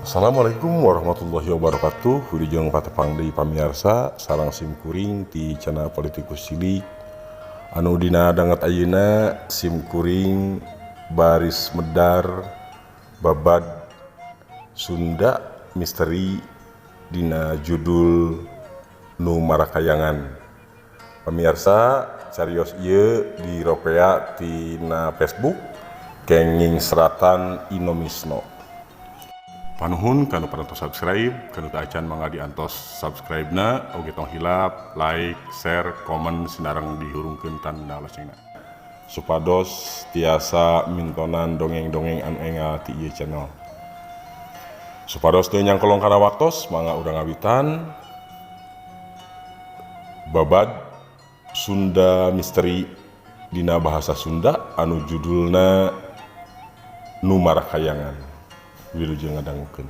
Assalamualaikum warahmatullahi wabarakatuh. Wilujeng patepang deui, pamiarsa, sareng simkuring ti channel Politikus Cilik. Anu dina danget ayeuna simkuring baris medar babad Sunda misteri dina judul Nu Marakayangan. Pamiarsa, carios ieu diropea tina Facebook kenging seratan Inomisno. Panuhun kanu parantos subscribe, kanu teu acan mangga diantos subscribe na oge. Tong hilap like, share, komen sinareng dihurungkeun tanda loncengna supados tiasa mintonan dongeng-dongeng anu enggal ti ieu channel. Supados teu nyangkolong kana waktos, mangga urang ngawitan babad Sunda misteri dina bahasa Sunda anu judulna Nu Marakayangan. Wilujeng ngadangukeun.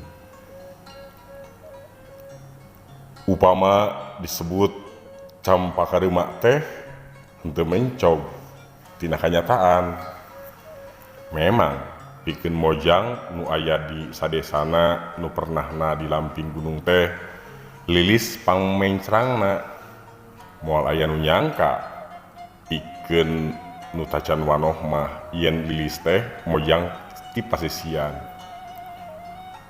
Upama disebut campaka reumak teh henteu mencog tina kanyataan. Memang pikeun mojang nu aya di sadesana nu pernahna di lamping gunung teh Lilis pangmencrangna. Moal aya nu nyangka pikeun nu tacan wanoh mah yen Lilis teh mojang ti pasisian.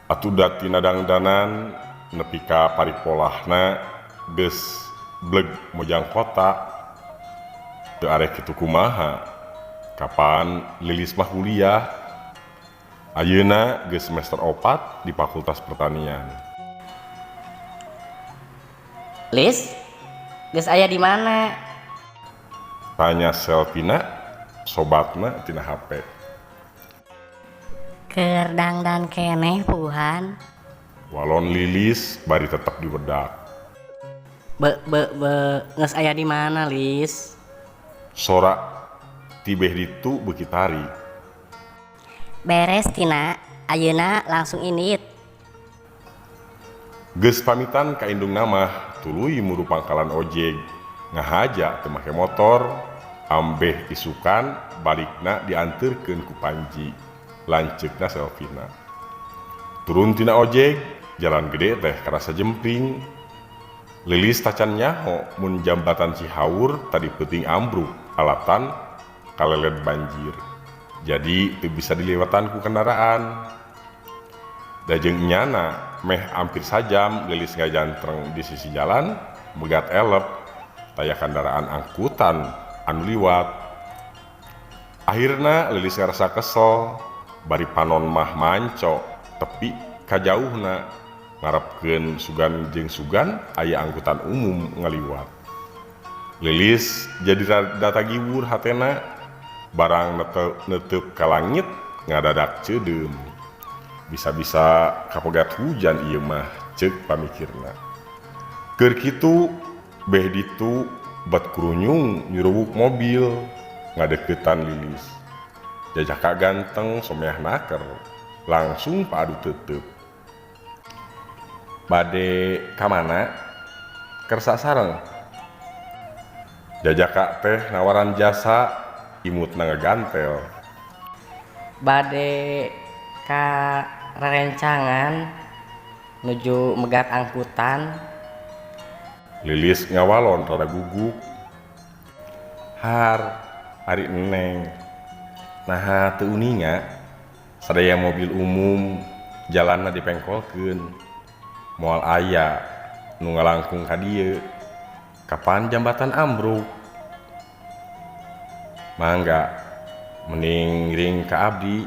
Atuh da tina dangdanan nepi ka paripolahna geus bleg mojang kota. Teu arek kitu kumaha, kapan Lilis mah kuliah. Ayeuna geus semester 4 di Fakultas Pertanian. Lis, geus aya di mana? Tanya Selvina, sobatna tina HP. Keur dangdan keneh, puguhan. Walon Lilis bari tetep diwedak. Be be be geus aya di mana, Lis? Sora ti beh ditu beuki tarik. Beres tina, ayeuna langsung indit. Geus pamitan ka indungna mah tuluy muru pangkalan ojek, ngahaja teu make motor ambeh isukan balikna dianterkeun ku Panji, lanceukna Selvina. Turun tina ojek, jalan gede teh karasa jempling. Lilis tacan nyaho mun jambatan Cihaur tadi peuting ambruk alatan kaleled banjir, jadi teu bisa dilewatan ku kendaraan. Da jeung enyana meh hampir sajam Lilis ngajantreng di sisi jalan megat elep, taya kendaraan angkutan anu liwat. Akhirna Lilis ngarasa kesel bari panon mah manco tepi kajauhna, ngarepkeun sugan jeung sugan aya angkutan umum ngaliwat. Lilis jadi rada giwur hatena, barang netep ka langit ngadadak ceudeum. Bisa-bisa kapegat hujan ieu mah, ceuk pamikirna. Keur kitu, beh ditu bat kurunyung nyuruwuk mobil ngadeukeutan Lilis. Jajaka ganteng someah naker, langsung paadu teuteub. "Bade ka mana? Kersa sareng?" Jajaka teh nawaran jasa, imutna ngagantel. Bade ka rerencangan nuju megat angkutan. Lilis ngawalon rada gugup. "Har, ari Eneng. Naha teu uninga sadaya mobil umum jalanna dipengkolkeun. Moal aya nu ngalangkung ka dieu. Kapan jambatan ambruk? Mangga mending ngiring ka abdi.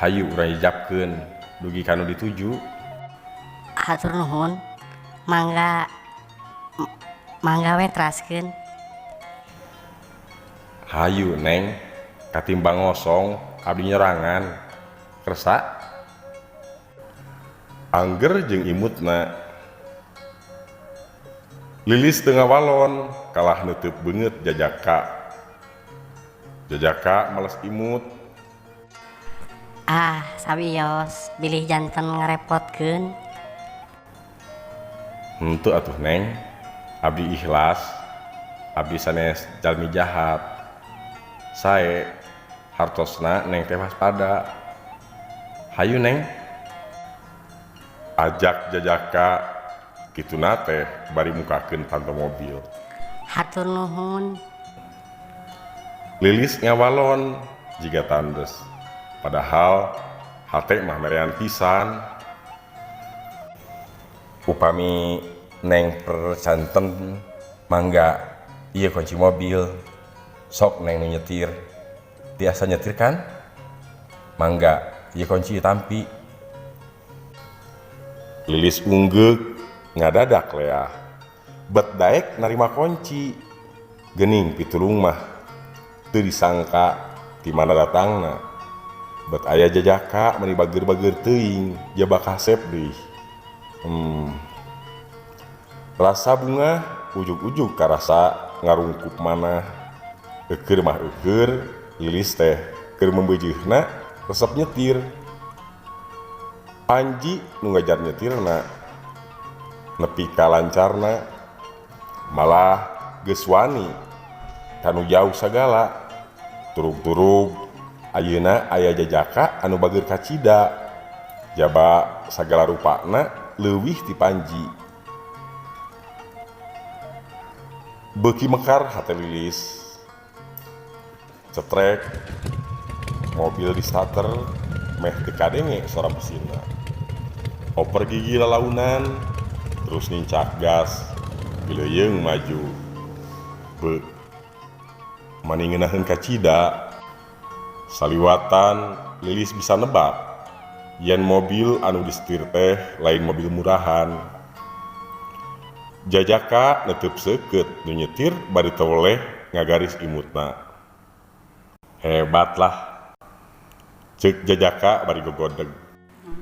Hayu urang jejapkeun dugi ka nu dituju." Hatur nuhun. Mangga mangga we teraskeun. "Hayu, Neng, katimbang ngosong abdi nyerangan. Kersa?" Angger jeung imutna. Lilis teu ngawalon, kalah neuteub beungeut jajaka. Jajaka males imut. Ah, sawios bilih janten ngarepotkeun. "Henteu atuh, Neng, abdi ikhlas. Abdi sanes jalmi jahat. Sae hartosna Neng teh waspada. Hayu, Neng." Ajak Jajaka kituna teh bari mukakeun panto mobil. Hatur nuhun. Lilis ngawalon jiga tandes. Padahal hate mah merean pisan. Upami Neng percanten, mangga ieu kunci mobil, sok Neng nu nyetir. Tiasa nyetir kan? Mangga ieu kunci, tampi. Lilis unggeuk, ngadadak leah. Bet daek narima kunci. Geuning pitulung mah teu disangka ti mana datangna. Bet aya Jajaka meuni bager-bager teuing, jaba kasep deui. Rasa bungah ujug-ujug karasa ngarungkup manah. Eukeur mah eukeur, Lilis teh keur membeujeuhna resep nyetir. Panji nu ngajar nyetirna nepi ka lancarna, malah geus wani kanu jauh sagala. Turug-turug ayeuna aya Jajaka anu bager kacida, jaba sagala rupana leuwih ti Panji. Beuki mekar hate Lilis. Cetrek mobil di starter, meh teu kadenge sora mesinna. Oper gigi lalaunan, terus nincak gas, pileuyeung maju. Beuh, mani ngeunaheun kacida. Saliwatan Lilis bisa nebak yen mobil anu disetir teh lain mobil murahan. Jajaka neteup seukeut nu nyetir bari teweleh ngagaris imutna. "Hebat lah," ceuk Jajaka bari gogodeg.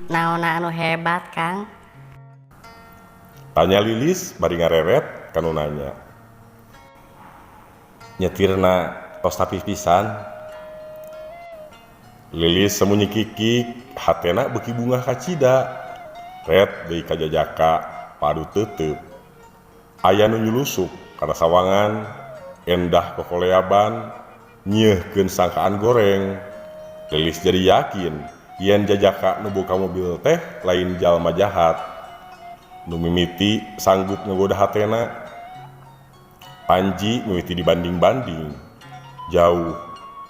Naonna anu hebat, Kang? Tanya Lilis bari ngareret ka nu nanya. "Nyetirna tos tapih pisan." Lilis samunyi kikik, hatena beuki bungah kacida. Ret deui ka Jajaka, padu teuteub. Aya nu nyulusup kana sawangan, endah kokoleaban, nyieuhkeun sangkaan goreng. Lilis jadi yakin yen Jajaka nu boga mobil teh lain jalma jahat. Nu mimiti sanggup ngagoda hatena. Panji mimiti dibanding-banding. Jauh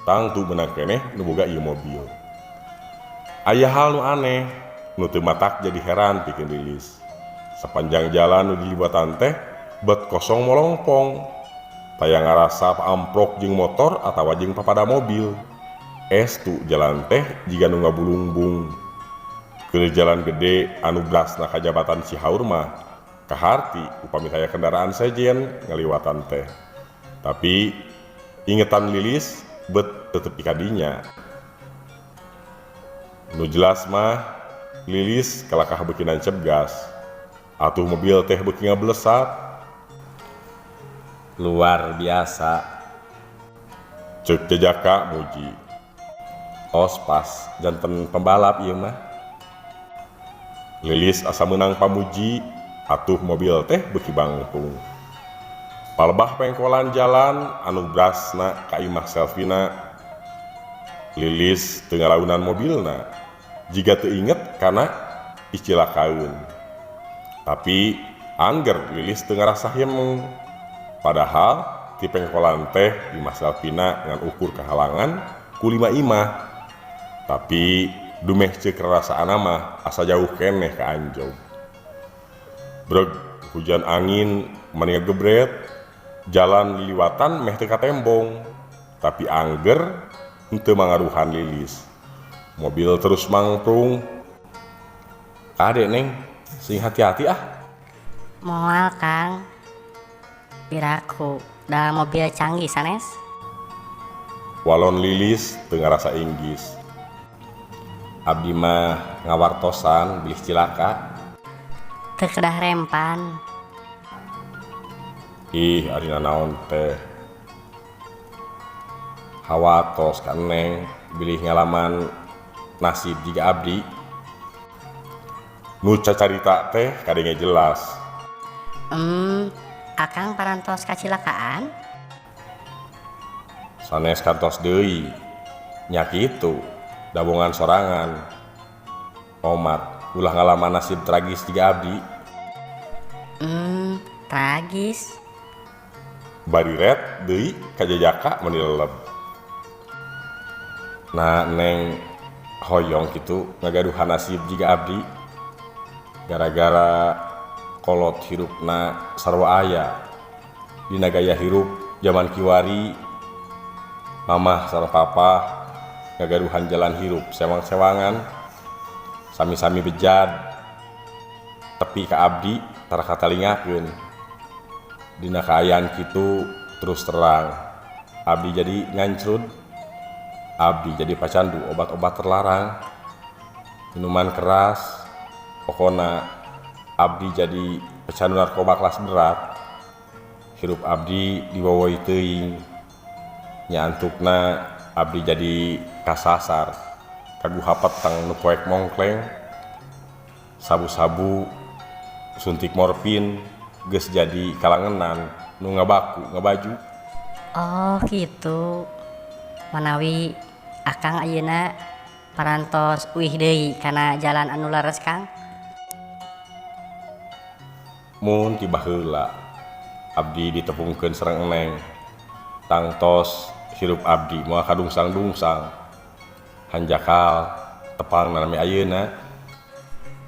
tangtu meunang keneh nu boga ieu mobil. Aya hal nu aneh, nu teu matak jadi heran pikeun Lilis. Sapanjang jalan nu diliwatan teh bet kosong molongpong. Taya ngarasa amprok jeung motor atawa jeung papada mobil. Estu jalan teh jiga nu ngabulungbung. Keur jalan gede anu brasna ka jabatan Cihaur mah kaharti upami taya kendaraan sejen ngaliwatan teh. Tapi ingetan Lilis bet tetep kadinya. Nu jelas mah Lilis kalakah beuki nancep gas. Atuh mobil teh beuki ngablesat. "Luar biasa," ceuk Jajaka muji. "Tos pas janten pembalap ieu mah." Lilis asa meunang pamuji, atuh mobil teh beuki bangpung. Palebah pengkolan jalan anu brasna ka imah Selvina. Lilis teu ngaraunan mobilna, jiga teu inget kana icilakaeun. Tapi angger Lilis teu ngarasa hemeng. Padahal ti pengkolan teh imah Selvina ngan ukur kahalangan ku lima imah. Tapi dumeh ceuk rarasaan mah asa jauh keneh ka anjog. Breg hujan angin mani ngagebret, jalan liliwatan meh teu katembong. Tapi angger henteu mangaruhan Lilis. Mobil terus mangprung. "Kade, Neng, sing hati-hati ah." Moal, Kang. Piraku da mobil canggih sanes. Walon Lilis teu ngarasa inggis. "Abdi mah ngawartosan bilih cilaka." Teu kedah rempan. Ih, ari nanaon teh. Hawatos ka Neng bilih ngalaman nasib jiga abdi. Nu cacarita teh kadenge jelas. Akang parantos kacilakaan? Sanes kantos deui. Nya kitu, dabongan sorangan. Omat. Ulah ngalaman nasib tragis jiga abdi. Tragis. Bari ret deui kajajaka meni leleb. Nah, Neng hoyong kitu ngagaduhan nasib jiga abdi. Gara-gara kolot hirupna sarua aya. Dina gaya hirup zaman kiwari, mamah sareng papa ngagaduhan jalan hirup sewang-sewangan, sami-sami bejad, tepi ka abdi tara katalingakeun. Dina kaayaan kitu terus terang abdi jadi ngancrud, abdi jadi pacandu obat-obat terlarang, minuman keras, pokona abdi jadi pecandu narkoba kelas berat. Hirup abdi diwowoi teuing, nya antukna abdi jadi kasasar kaguha peteng nu poek mongkleng, sabu-sabu suntik morfin geus jadi kalangenan nu ngabaku ngabaju. Oh gitu. Manawi Akang ayeuna parantos uih deui kana jalan anu leres, Kang. Mun ti baheula abdi ditepungkeun sareng Eneng, tangtos hirup abdi moal kadungsang-dungsang. Hanjakal tepang nami ayeuna.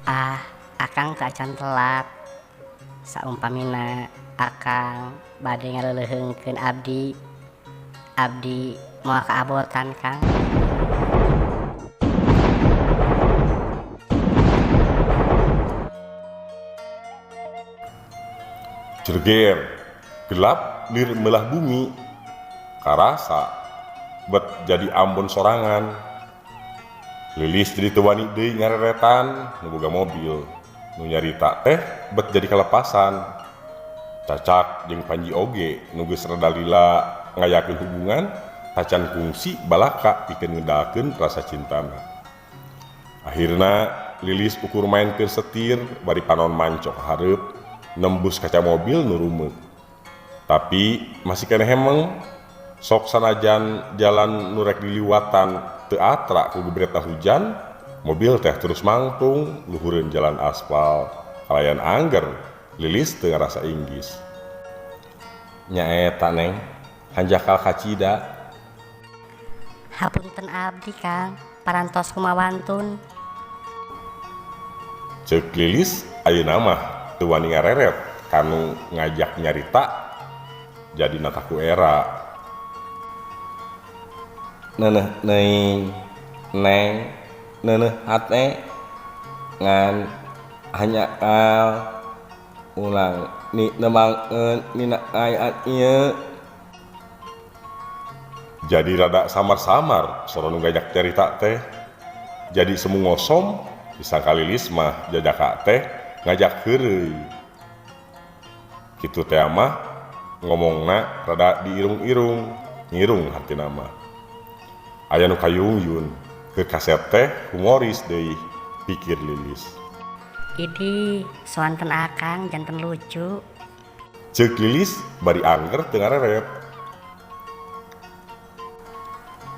Ah, Akang teu acan telat. Saumpamina Akang bade ngaleuleheungkeun abdi, abdi moal kaabotan, Kang. Jerger, gelap lir melah bumi, karasa bet jadi ambon sorangan. Lilis jadi teu wani deui ngareretan nu boga mobil, nu nyarita teh bet jadi kalepasan. Cacak jeung Panji oge nu geus rada lila ngayakeun hubungan, tacan kungsi balaka pikeun ngedalkeun rasa cintana. Akhirna Lilis ukur maenkeun setir bari panon mancok hareup nembus kaca mobil nu rumeuk. Tapi masih keneh hemeng, sok sanajan jalan nu rek diliwatan teu atra ku gebretna hujan, mobil teh terus mangtung luhureun jalan aspal. Kalayan angger, Lilis teu ngarasa inggis. Nyaeta Neng, hanjakal kacida. Hapunten abdi, Kang, parantos kumawantun. Ceuk Lilis ayeuna mah teu wani ngareret kanu ngajak nyarita jadi nataku era. Neuneuh neuing, Neng, neuneuh hate ngan hanjakal ulang ni nemangkeun dina kaayaan ieu. Jadi rada samar-samar sora nu ngajak carita teh. Jadi semu ngosom disangka Lilis mah jajaka teh ngajak heureuy. Kitu teh mah ngomongna rada diirung-irung, ngirung hartina mah. Aya nu kayungyun, ke kaset teh humoris deui, pikir Lilis. Idih, soanten Akang janten lucu. Ceuk Lilis bari angger teu ngareret.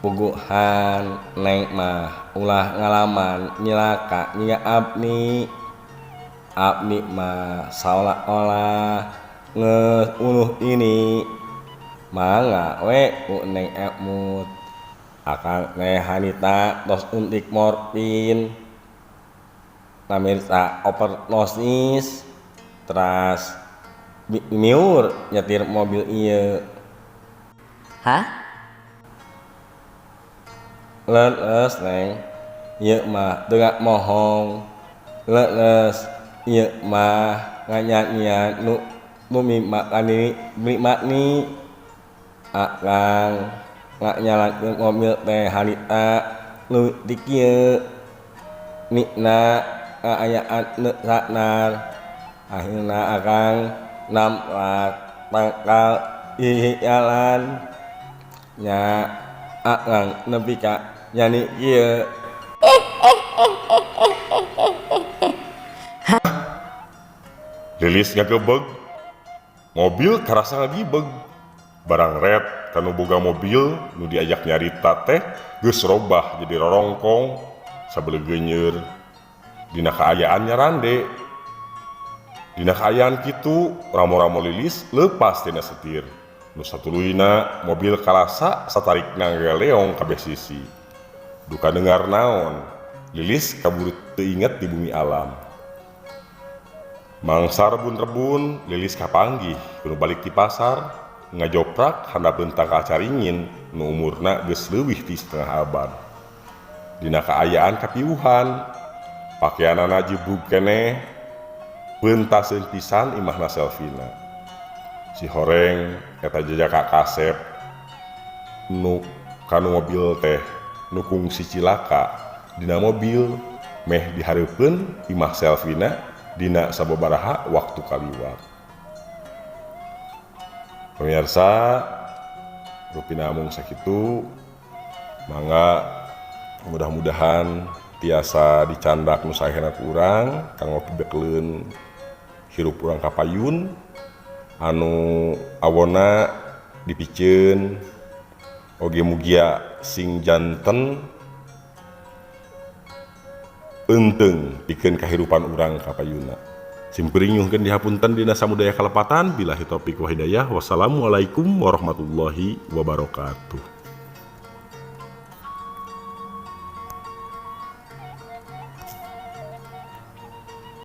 Puguhan Neng mah ulah ngalaman nyilaka nyiga abdi. Abdi mah saolah-olah geus unuh ini. Mangga we ku Neng emut. Akang teh harita tos untik morfin. Pamirsa overdosis teras miur nyetir mobil ieu. Hah? Leres Neng, ieu mah teu mohong. Leres ieu mah nganyanyian nu makani makni. Akang nganyalakeun mobil teh harita nu di kieu. Nikna kaayaan nu sadar. Akhirna akang nampak tangkal di jalan. Nya akang nepi ka nyani kieu. Lilis ngagebeg, mobil karasa ngagibeg. Barang ret kanu boga mobil nu diajak nyarita teh geus robah jadi rorongkong sabeleugeuneur. Dina kaayaan nyarande. Dina kaayaan kitu ramo-ramo Lilis leupas tina setir. Nu satuluyna mobil kalasa satarikna ngagaleong kabeh sisi. Duka dengar naon, Lilis kaburu teu inget di bumi alam. Mangsa rebun-rebun Lilis kapanggih ku nu balik ti pasar ngajoprak handapeun tangkal caringin nu umurna geus leuwih ti setengah abad. Dina kaayaan kapiuhan, pakeanana jibrug keneh, peuntaseun pisan imahna Selvina. Si horeng eta jajaka kasep nu kanu mobil teh nu kungsi cilaka dina mobil meh dihareupeun imah Selvina dina sababaraha waktu kaliwat. Pemirsa, rupina mung sakitu, mangga mudah-mudahan tiasa dicandak nu saehna ku urang kanggo pibekeleun hirup urang kapayun anu awona dipiceun oge mugia sing janten eunteung pikeun kahirupan urang kapayuna. Simkuring nyuhunkeun dihapunten dina samudaya kalepatan, billahi taufik wa hidayah, wassalamualaikum warahmatullahi wabarakatuh.